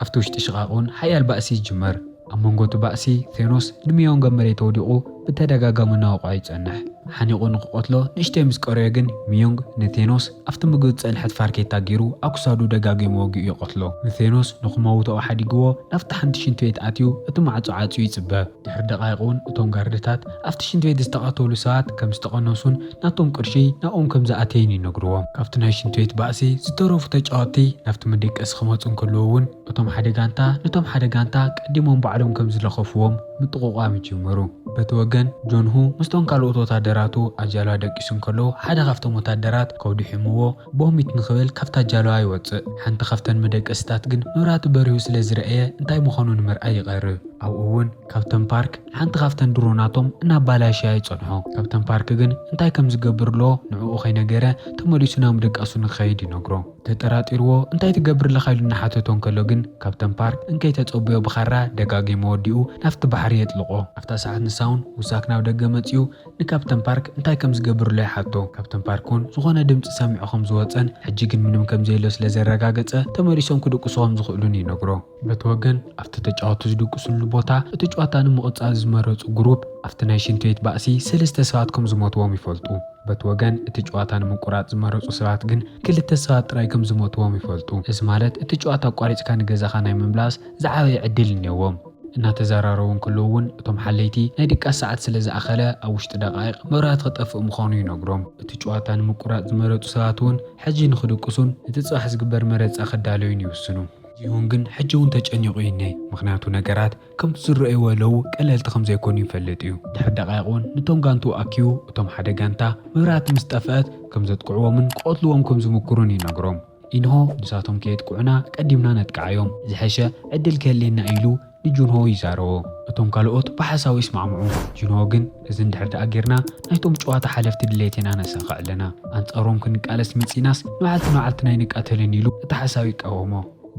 ኣብቲ ውሽጢ ሽቓቕ እውን ሓያል ባእሲ ይጅመር። ኣብ መንጎ እቲ ባእሲ ቴኖስ ንሚዮንግ ኣብ መሬት ወዲቑ ብተደጋጋሚ እናወቕዖ ይጸንሕ። ሓኒቑ ንኽቐትሎ ንእሽተይ ምስ ቀረዮ ግን ሚዮንግ ንቴኖስ ኣብቲ ምግቢ ዝጸንሐት ፋርኬታ ገይሩ ኣብ ክሳዱ ደጋጊሙ ወጊኡ ይቐትሎ። ንቴኖስ ንኽመውትኦ ሓዲግዎ ናብቲ ሓንቲ ሽንቲ ቤት ኣትዩ እቲ ማዕጾ ዓጽዩ ይጽበ። ድሕሪ ደቓይቕ እውን እቶም ጋርድታት ኣብቲ ሽንቲ ቤት ዝተቐተሉ ሰባት ከም ዝተቐነሱን ናቶም ቅርሺ ናብኦም ከም ዝኣተየን ይነግርዎም። ካብቲ ናይ ሽንቲ ቤት ባእሲ ዝተረፉ ተጫወትቲ ናብቲ መደቀሲ ክመጹ እንከለዉ እውን እቶም ሓደ ጋንታ ነቶም ሓደ ጋንታ ቀዲሞም ባዕሎም ከም ዝለኸፍዎም ምጥቑቋም ይጅምሩ። በቲ ወገን ጆንሁ ምስቶም ካልኦት ወታደራቱ ኣጃልባ ደቂሱ እንከሎ ሓደ ካብቶም ወታደራት ከውዲ ሒምዎ ቦሚት ንኽብል ካብታ ኣጃልባ ይወጽእ። ሓንቲ ካብተን መደቀስታት ግን መብራህቲ በሪሁ ስለ ዝረኣየ እንታይ ምዃኑ ንምርኣይ ይቐርብ። ኣብኡ እውን ካፕተን ፓርክ ሓንቲ ካብተን ድሮናቶም እናባላሸያ ይጸንሖ። ካፕተን ፓርክ ግን እንታይ ከም ዝገብር ኣሎ ንዕኡ ከይነገረ ተመሊሱ ናብ ምድቃሱ ንክኸይድ ይነግሮ። ተጠራጢርዎ እንታይ ትገብር ኣለኻ ኢሉ እናሓተቶ እንከሎ ግን ካፕተን ፓርክ እንከይተጸበዮ ብኻራ ደጋጊሙ ወዲኡ ናብቲ ባሕሪ የጥልቖ። ኣብታ ሰዓት ንሳ እውን ውሳክ ናብ ደገ መጺኡ ንካፕተን ፓርክ እንታይ ከም ዝገብር ኣሎ ይሓቶ። ካፕተን ፓርክ እውን ዝኾነ ድምፂ ሰሚዑ ከም ዝወፀን ሕጂ ግን ምንም ከም ዘየሎ ስለ ዘረጋገፀ ተመሊሶም ክድቅሱ ከም ዝኽእሉን ይነግሮ። በቲ ወገን ኣብቲ ተጫወቱ ዝድቅስሉ ቦታ እቲ ጨዋታ ንምቕፃል ዝመረፁ ግሩፕ ኣብቲ ናይ ሽንቲ ቤት ባእሲ ሰለስተ ሰባት ከም ዝሞትዎም ይፈልጡ። በቲ ወገን እቲ ጨዋታ ንምቁራፅ ዝመረፁ ሰባት ግን ክልተ ሰባት ጥራይ ከም ዝሞትዎም ይፈልጡ። እዚ ማለት እቲ ጨዋታ ኣቋሪፅካ ንገዛኻ ናይ ምምላስ ዝዓበየ ዕድል እኒኦዎም። እናተዘራረቡ እንከለዉ እውን እቶም ሓለይቲ ናይ ድቃስ ሰዓት ስለ ዝኣኸለ ኣብ ውሽጢ ደቃይቕ መብራህቲ ክጠፍእ ምዃኑ ይነግሮም። እቲ ጨዋታ ንምቁራፅ ዝመረፁ ሰባት እውን ሕጂ ንክድቅሱን እቲ ፅባሕ ዝግበር መረፃ ክዳለዩን ይውስኑ። ጂሁን ግን ሕጂ እውን ተጨኒቑ ይነይ፣ ምኽንያቱ ነገራት ከምቲ ዝረኣይዎ ኣለዉ ቀለልቲ ከም ዘይኮኑ ይፈልጥ እዩ። ድሕሪ ደቃይቕ እውን ንቶም ጋንቱ ኣኪቡ እቶም ሓደ ጋንታ መብራህቲ ምስ ጠፍአት ከም ዘጥቅዕዎምን ክቐትልዎም ከም ዝምክሩን ይነግሮም። ኢንሆ ንሳቶም ከየጥቅዑና ቀዲምና ነጥቅዓዮም፣ ዝሐሸ ዕድል ክህልየና ኢሉ ንጁንሆ ይዛረቦ። እቶም ካልኦት ብሓሳቡ ይስማዕምዑ። ጁንሆ ግን እዚ እንድሕር ደኣ ጌርና ናይቶም ጨዋታ ሓለፍቲ ድሌት ኢና ነሳኽዕ ኣለና። ኣንጻሮም ክንቃለስ መጺእናስ ንባዕልቲ ንባዕልትና ኣይንቃተልን ኢሉ እቲ ሓሳብ ይቃወሞ።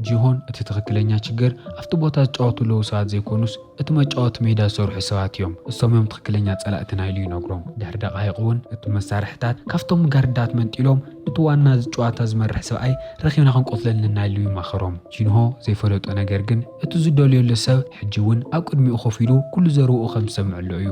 ጂሆን እቲ ትኽክለኛ ችግር ኣብቲ ቦታ ዝጫወቱ ኣለዉ ሰባት ዘይኮኑስ እቲ መጫወቲ ሜዳ ዝሰርሑ ሰባት እዮም። እሶም እዮም ትኽክለኛ ጸላእትና ኢሉ ይነግሮም። ድሕሪ ደቓይቕ እውን እቲ መሳርሕታት ካብቶም ጋርዳት መንጢሎም ነቲ ዋና ጨዋታ ዝመርሕ ሰብኣይ ረኺብና ክንቆትለልና ኢሉ ይማኸሮም። ጂንሆ ዘይፈለጦ ነገር ግን እቲ ዝደልየሉ ሰብ ሕጂ እውን ኣብ ቅድሚኡ ኮፍ ኢሉ ኩሉ ዘረብኡ ከም ዝሰምዕ ኣሎ እዩ።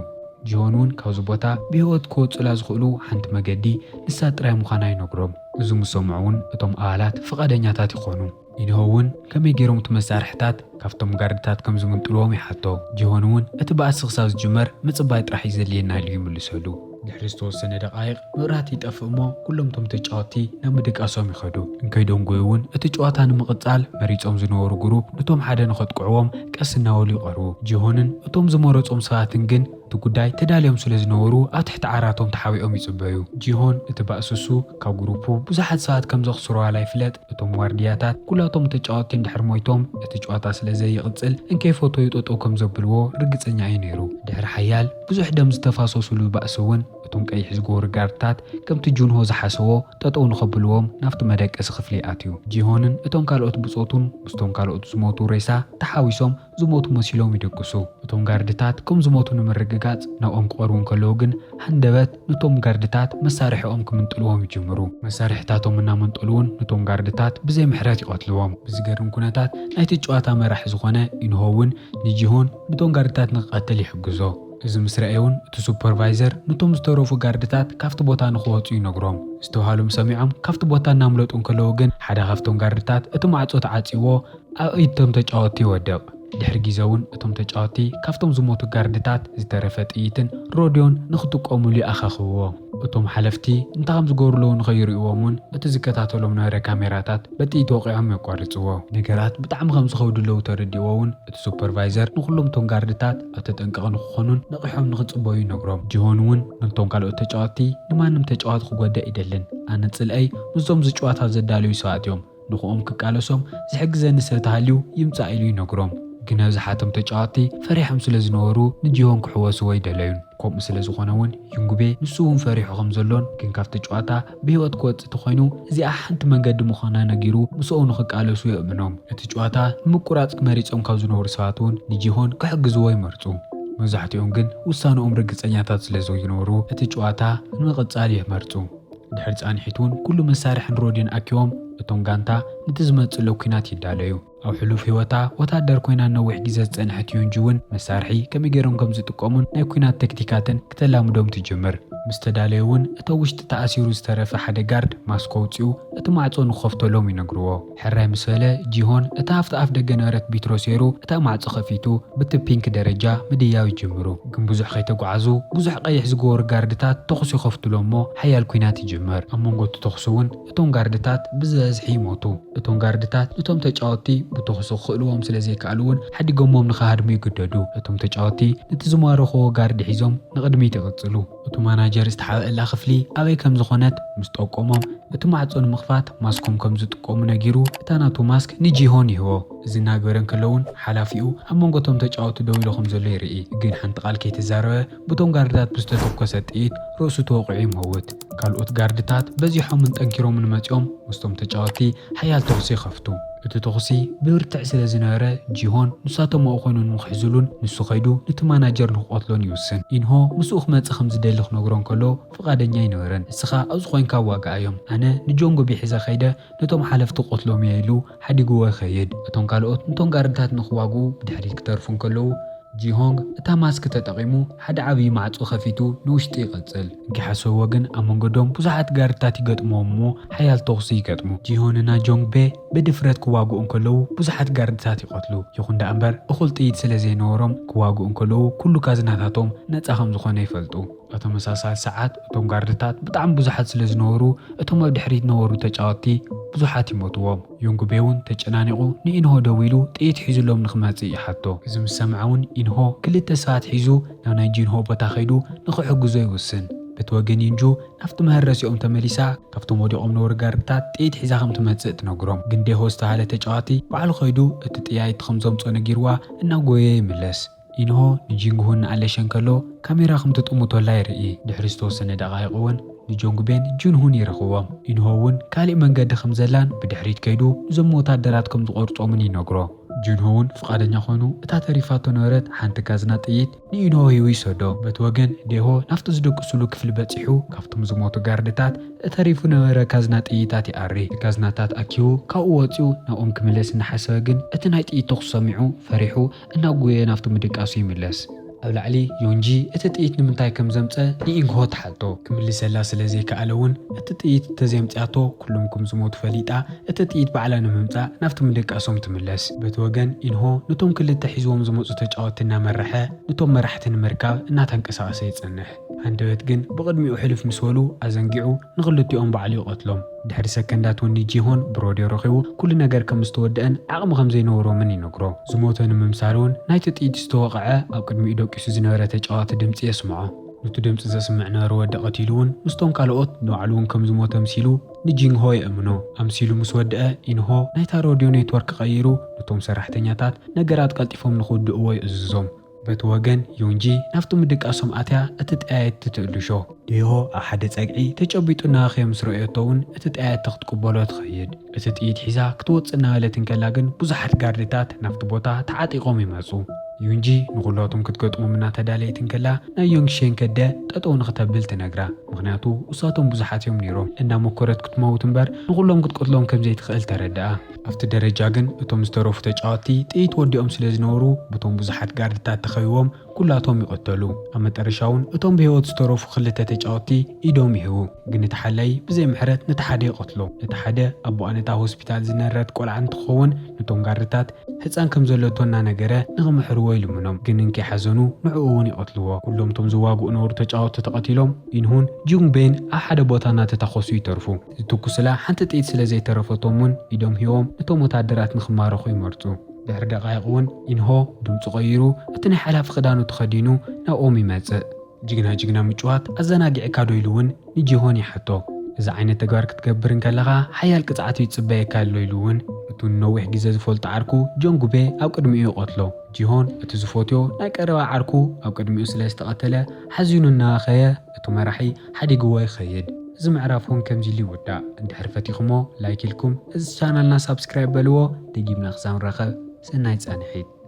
ጂሆን እውን ካብዚ ቦታ ብህይወት ክወፁላ ዝኽእሉ ሓንቲ መገዲ ንሳ ጥራይ ምዃና ይነግሮም። እዚ ምስ ሰምዑ እውን እቶም ኣባላት ፍቓደኛታት ይኾኑ። ኢንሆ እውን ከመይ ገይሮም እቲ መሳርሕታት ካብቶም ጋርድታት ከም ዝምንጥልዎም ይሓቶ። ጂሆን እውን እቲ ባእሲ ክሳብ ዝጅመር ምጽባይ ጥራሕ እዩ ዘድልየና ኢሉ ይምልሰሉ። ድሕሪ ዝተወሰነ ደቓይቕ መብራህቲ ይጠፍእ እሞ ኩሎም እቶም ተጫወትቲ ናብ ምድቃሶም ይኸዱ። እንከይደንጎዩ እውን እቲ ጨዋታ ንምቕጻል መሪጾም ዝነበሩ ግሩፕ ነቶም ሓደ ንኸጥቅዕዎም ቀስ እናበሉ ይቐርቡ። ጂሆንን እቶም ዝመረጾም ሰባትን ግን እቲ ጉዳይ ተዳልዮም ስለ ዝነበሩ ኣብ ትሕቲ ዓራቶም ተሓቢኦም ይጽበዩ። ጂሆን እቲ ባእሲ እሱ ካብ ግሩፑ ብዙሓት ሰባት ከም ዘኽስሩ ዋላ ይፍለጥ፣ እቶም ዋርድያታት ኩላቶም ተጫወትቲ እንድሕር ሞይቶም እቲ ጨዋታ ስለ ዘይቕጽል እንከይፈተዩ ጠጠው ከም ዘብልዎ ርግጸኛ እዩ ነይሩ። ድሕሪ ሓያል ብዙሕ ደም ዝተፋሰሱሉ ባእሲ እውን እቶም ቀይሕ ዝገበሩ ጋርድታት ከምቲ ጁንሆ ዝሓሰቦ ጠጠው ንኸብልዎም ናብቲ መደቀሲ ክፍሊ ኣትዩ። ጂሆንን እቶም ካልኦት ብጾቱን ምስቶም ካልኦት ዝሞቱ ሬሳ ተሓዊሶም ዝሞቱ መሲሎም ይደቅሱ። እቶም ጋርድታት ከም ዝሞቱ ንምርግጋጽ ናብኦም ክቐርቡ እንከለዉ ግን ሃንደበት ነቶም ጋርድታት መሳርሒኦም ክምንጥልዎም ይጅምሩ። መሳርሒታቶም እናመንጠሉ እውን ነቶም ጋርድታት ብዘይ ምሕረት ይቐትልዎም። ብዝገርም ኩነታት ናይቲ ጨዋታ መራሒ ዝኾነ ኢንሆ እውን ንጂሆን ነቶም ጋርድታት ንክቐትል ይሕግዞ። እዚ ምስ ረኣየ እውን እቲ ሱፐርቫይዘር ነቶም ዝተረፉ ጋርድታት ካብቲ ቦታ ንክወፁ ይነግሮም። ዝተባሃሎም ሰሚዖም ካብቲ ቦታ እናምለጡ እንከለዉ ግን ሓደ ካብቶም ጋርድታት እቲ ማዕጾ ተዓጺዎ ኣብ ኢድ እቶም ተጫወትቲ ይወድቕ። ድሕሪ ግዜ እውን እቶም ተጫወትቲ ካብቶም ዝሞቱ ጋርድታት ዝተረፈ ጥይትን ሮድዮን ንኽጥቀሙሉ ይኣኻኽብዎ። እቶም ሓለፍቲ እንታይ ከም ዝገብሩ ኣለዉ ንኸይርእይዎም እውን እቲ ዝከታተሎም ነበረ ካሜራታት በጥይት ወቒዖም የቋርጽዎ። ነገራት ብጣዕሚ ከም ዝኸብዱ ኣለዉ ተረዲእዎ እውን እቲ ሱፐርቫይዘር ንኹሎም እቶም ጋርድታት ኣብ ተጠንቀቕ ንክኾኑን ነቒሖም ንኽጽበዩ ይነግሮም። ጂሆን እውን ነቶም ካልኦት ተጫወትቲ ንማንም ተጫዋቲ ክጎድእ ኣይደልን። ኣነ ጽልኣይ ምስዞም ዝጭዋታ ዘዳለዩ ሰባት እዮም። ንኽኦም ክቃለሶም ዝሕግዘኒ ሰብ ተሃልዩ ይምጻእ ኢሉ ይነግሮም። ግን ኣብዝሓቶም ተጫወትቲ ፈሪሖም ስለ ዝነበሩ ንጂሆን ክሕወስዎ ኣይደለዩን። ከምኡ ስለ ዝኾነ እውን ዩንግቤ ንሱ እውን ፈሪሑ ከም ዘሎን ግን ካብቲ ጨዋታ ብህይወት ክወጽእ ተኾይኑ እዚኣ ሓንቲ መንገዲ ምዃና ነጊሩ ምስኡ ንኽቃለሱ የእምኖም። እቲ ጨዋታ ንምቁራጽ መሪጾም ካብ ዝነበሩ ሰባት እውን ንጂሆን ክሕግዝዎ ይመርጹ። መብዛሕትኦም ግን ውሳንኦም ርግጸኛታት ስለ ዘይነበሩ እቲ ጨዋታ ንምቕጻል ይመርጹ። ድሕሪ ጻንሒት እውን ኩሉ መሳርሕን ሮድዮን ኣኪቦም እቶም ጋንታ ነቲ ዝመጽእ ዘሎ ኲናት ይዳለዩ። ኣብ ሕሉፍ ህይወታ ወታደር ኮይና ነዊሕ ግዜ ዝጸንሐት ዮንጂ እውን መሳርሒ ከመይ ገይሮም ከም ዝጥቀሙን ናይ ኲናት ተክቲካትን ክተላምዶም ትጅምር። ምስ ተዳለዩ እውን እቲ ኣብ ውሽጢ ተኣሲሩ ዝተረፈ ሓደ ጋርድ ማስክ ኣውጺኡ እቲ ማዕጾ ንክኸፍተሎም ይነግርዎ። ሕራይ ምስ በለ ጂሆን እታ ኣብቲ ኣፍ ደገ ነበረት ቢትሮ ሰይሩ እታ ማዕጾ ከፊቱ ብቲ ፒንክ ደረጃ ምድያው ይጅምሩ። ግን ብዙሕ ከይተጓዓዙ ብዙሕ ቀይሕ ዝገበሩ ጋርድታት ተኹሲ ይኸፍቱሎም እሞ ሓያል ኲናት ይጅመር። ኣብ መንጎ እቲ ተኹሲ እውን እቶም ጋርድታት ብዝበዝሒ ይሞቱ። እቶም ጋርድታት ነቶም ተጫወትቲ ብተኹሲ ክኽእልዎም ስለ ዘይከኣሉ እውን ሓዲጎሞም ንኽሃድሙ ይግደዱ። እቶም ተጫወትቲ ነቲ ዝማረኽዎ ጋርድ ሒዞም ንቕድሚት ይቕጽሉ። እቲ ማናጀር ዝተሓብአላ ክፍሊ ኣበይ ከም ዝኾነት ምስ ጠቆሞም እቲ ማዕጾ ንምኽፋት ማስኮም ከም ዝጥቀሙ ነጊሩ እታ ናቱ ማስክ ንጂሆን ይህቦ። እዚ እናገበረ እንከሎ እውን ሓላፊኡ ኣብ መንጎ እቶም ተጫወትቲ ደው ኢሉ ከም ዘሎ ይርኢ። ግን ሓንቲ ቃል ከይተዛረበ ብቶም ጋርድታት ብዝተተኮሰ ጥይት ርእሱ ተወቒዑ ይመውት። ካልኦት ጋርድታት በዚሖምን ጠንኪሮምን መጺኦም ምስቶም ተጫወትቲ ሓያል ተኹሲ ይኸፍቱ። እቲ ተኹሲ ብብርትዕ ስለ ዝነበረ ጂሆን ንሳቶም ኣብኡ ኮይኑ ንኽሕዝሉን ንሱ ከይዱ ነቲ ማናጀር ንኽቐትሎን ይውስን። ኢንሆ ምስኡ ክመጽእ ከም ዝደሊ ክነግሮ እንከሎ ፍቓደኛ ኣይነበረን። እስኻ ኣብዚ ኮይንካ ዋግኣዮም፣ ኣነ ንጆንጎ ቢሒዘ ከይደ ነቶም ሓለፍቲ ክቐትሎም እየ ኢሉ ሓዲግዎ ይኸይድ። እቶም ካልኦት ነቶም ጋርድታት ንኽዋግኡ ብድሕሪት ክተርፉ እንከለዉ ጂሆንግ እታ ማስክ ተጠቒሙ ሓደ ዓብዪ ማዕጾ ከፊቱ ንውሽጢ ይቐጽል። እንኪሓሰብዎ ግን ኣብ መንገዶም ብዙሓት ጋርድታት ይገጥምዎም እሞ ሓያል ተኹሲ ይገጥሙ። ጂሆንና ጆንግ ቤ ብድፍረት ክዋግኡ እንከለዉ ብዙሓት ጋርድታት ይቐትሉ። ይኹን ደኣ እምበር እኹል ጥይት ስለ ዘይነበሮም ክዋግኡ እንከለዉ ኩሉ ካዝናታቶም ነጻ ከም ዝኾነ ይፈልጡ። ኣብ ተመሳሳሊ ሰዓት እቶም ጋርድታት ብጣዕሚ ብዙሓት ስለ ዝነበሩ እቶም ኣብ ድሕሪት ነበሩ ተጫወትቲ ብዙሓት ይሞትዎም። ዮንግ ቤ እውን ተጨናኒቑ ንኢንሆ ደዊሉ ጥይት ሒዙሎም ንኽመጽእ ይሓቶ። እዚ ምስ ሰምዐ እውን ኢንሆ ክልተ ሰባት ሒዙ ናብ ናይ ጂንሆ ቦታ ከይዱ ንኽሕግዞ ይውስን። በቲ ወገን ይንጁ ናብቲ መሀረሲኦም ተመሊሳ ካብቶም ወዲቖም ነበሩ ጋርድታት ጥይት ሒዛ ከም ትመጽእ ትነግሮም። ግን ዴሆ ዝተባህለ ተጫዋቲ ባዕሉ ከይዱ እቲ ጥያይቲ ከም ዘምጾ ነጊርዋ እናጎየ ይምለስ። ኢንሆ ንጂንግሁን ንኣለሸ እንከሎ ካሜራ ከም ትጥምቶላ ይርኢ። ድሕሪ ዝተወሰነ ደቓይቕ እውን ንጆንግ ቤን ጁንሁን ይረኽቦም። ኢንሆ እውን ካሊእ መንገዲ ከም ዘላን ብድሕሪት ከይዱ እዞም ወታደራት ከም ዝቖርጾምን ይነግሮ። ጁንሆ እውን ፍቓደኛ ኮይኑ እታ ተሪፋቶ ነበረት ሓንቲ ካዝና ጥይት ንኢንሆ ሂቡ ይሰዶ። በቲ ወገን ዴሆ ናብቲ ዝድቅስሉ ክፍሊ በጺሑ ካብቶም ዝሞቱ ጋርድታት እተሪፉ ነበረ ካዝና ጥይታት ይኣሪ። እቲ ካዝናታት ኣኪቡ ካብኡ ወጺኡ ናብኦም ክምለስ እናሓሰበ ግን እቲ ናይ ጥይት ተኹሲ ሰሚዑ ፈሪሑ እናጎየ ናብቲ ምድቃሱ ይምለስ። ኣብ ላዕሊ ዮንጂ እቲ ጥይት ንምንታይ ከም ዘምጸ ንኢንሆ ትሓቶ። ክምልሰላ ስለ ዘይከኣለ እውን እቲ ጥይት እንተዘየምጽኣቶ ኩሎም ከም ዝሞቱ ፈሊጣ እቲ ጥይት ባዕላ ንምምጻእ ናብቲ ምድቃሶም ትምለስ። በቲ ወገን ኢንሆ ነቶም ክልተ ሒዝዎም ዝመጹ ተጫወትቲ እናመረሐ ነቶም መራሕቲ ንምርካብ እናተንቀሳቐሰ ይጸንሕ። ሃንደበት ግን ብቕድሚኡ ሕልፍ ምስ በሉ ኣዘንጊዑ ንኽልቲኦም ባዕሉ ይቐትሎም። ድሕሪ ሰከንዳት እውን ንጂሆን ብሮድዮ ረኺቡ ኩሉ ነገር ከም ዝተወደአን ዓቕሚ ከም ዘይነበሮምን ይነግሮ። ዝሞተ ንምምሳል እውን ናይቲ ጥይት ዝተወቕዐ ኣብ ቅድሚኡ ደቂሱ ዝነበረ ተጫዋቲ ድምፂ የስምዖ። ነቲ ድምፂ ዘስምዕ ነበረ ወዲ ቀቲሉ እውን ምስቶም ካልኦት ንባዕሉ እውን ከም ዝሞተ ኣምሲሉ ንጂንሆ የእምኖ። ኣምሲሉ ምስ ወድአ ኢንሆ ናይታ ሮድዮ ኔትወርክ ቀይሩ ነቶም ሰራሕተኛታት ነገራት ቀልጢፎም ንኽውድእዎ ይእዝዞም። በቲ ወገን ዮንጂ ናብቲ ምድቃሶም ኣትያ እቲ ጠያየቲ ትእልሾ። ዴሆ ኣብ ሓደ ጸግዒ ተጨቢጡ እናበኸየ ምስ ረእየቶ እውን እቲ ጠያየቲ ክትቅበሎ ትኸይድ። እቲ ጥይት ሒዛ ክትወጽእ እናበለት እንከላ ግን ብዙሓት ጋርድታት ናብቲ ቦታ ተዓጢቖም ይመጹ። ዩንጂ ንኹላቶም ክትገጥሞም እናተዳለየት እንከላ ናይ ዮንግ ሼን ከደ ጠጠው ንኽተብል ትነግራ። ምኽንያቱ እሳቶም ብዙሓት እዮም ነይሮም። እናመኮረት ክትመውት እምበር ንኹሎም ክትቀትሎም ከም ዘይትኽእል ተረድኣ። ኣብቲ ደረጃ ግን እቶም ዝተረፉ ተጫወትቲ ጥይት ወዲኦም ስለ ዝነበሩ ብቶም ብዙሓት ጋርድታት ተኸቢቦም ኩላቶም ይቐተሉ። ኣብ መጠረሻ እውን እቶም ብህይወት ዝተረፉ ክልተ ተጫወትቲ ኢዶም ይህቡ። ግን እቲ ሓላይ ብዘይ ምሕረት ነቲ ሓደ ይቐትሎ። እቲ ሓደ ኣቦኣ ነታ ሆስፒታል ዝነረት ቆልዓ እንትኸውን፣ ነቶም ጋርድታት ህፃን ከም ዘለቶ እናነገረ ንኽምሕርዎ ይልምኖም። ግን እንከይሓዘኑ ንዕኡ እውን ይቐትልዎ። ኩሎም እቶም ዝዋግኡ ነበሩ ተጫወትቲ ተቐቲሎም፣ ኢንሁን ጁንግቤን ኣብ ሓደ ቦታ እናተታኾሱ ይተርፉ። ዝትኩስላ ሓንቲ ጥይት ስለ ዘይተረፈቶም እውን ኢዶም ሂቦም ነቶም ወታደራት ንኽማረኹ ይመርፁ። ድሕሪ ደቃይቕ እውን ኢንሆ ድምፁ ቀይሩ እቲ ናይ ሓላፊ ክዳኑ ተኸዲኑ ናብኦም ይመፅእ። ጅግና ጅግና ምጭዋት ኣዘናጊዕካ ዶ ኢሉ እውን ንጂሆን ይሓቶ። እዚ ዓይነት ተግባር ክትገብር እንከለኻ ሓያል ቅፅዓት እዩ ዝፅበየካ ኣሎ ኢሉ እውን እቱ ንነዊሕ ግዜ ዝፈልጦ ዓርኩ ጆንጉቤ ኣብ ቅድሚኡ ይቐትሎ። ጂሆን እቲ ዝፈትዮ ናይ ቀረባ ዓርኩ ኣብ ቅድሚኡ ስለ ዝተቐተለ ሓዚኑ እናኸየ እቱ መራሒ ሓዲግዎ ይኸይድ። እዚ ምዕራፍ እውን ከምዚ ኢሉ ይውዳእ። እንድሕር ፈቲኹሞ ላይክ ኢልኩም እዚ ቻናልና ሳብስክራይብ በልዎ። ደጊምና ክሳብ ንራኸብ ሰናይ ፃንሒት።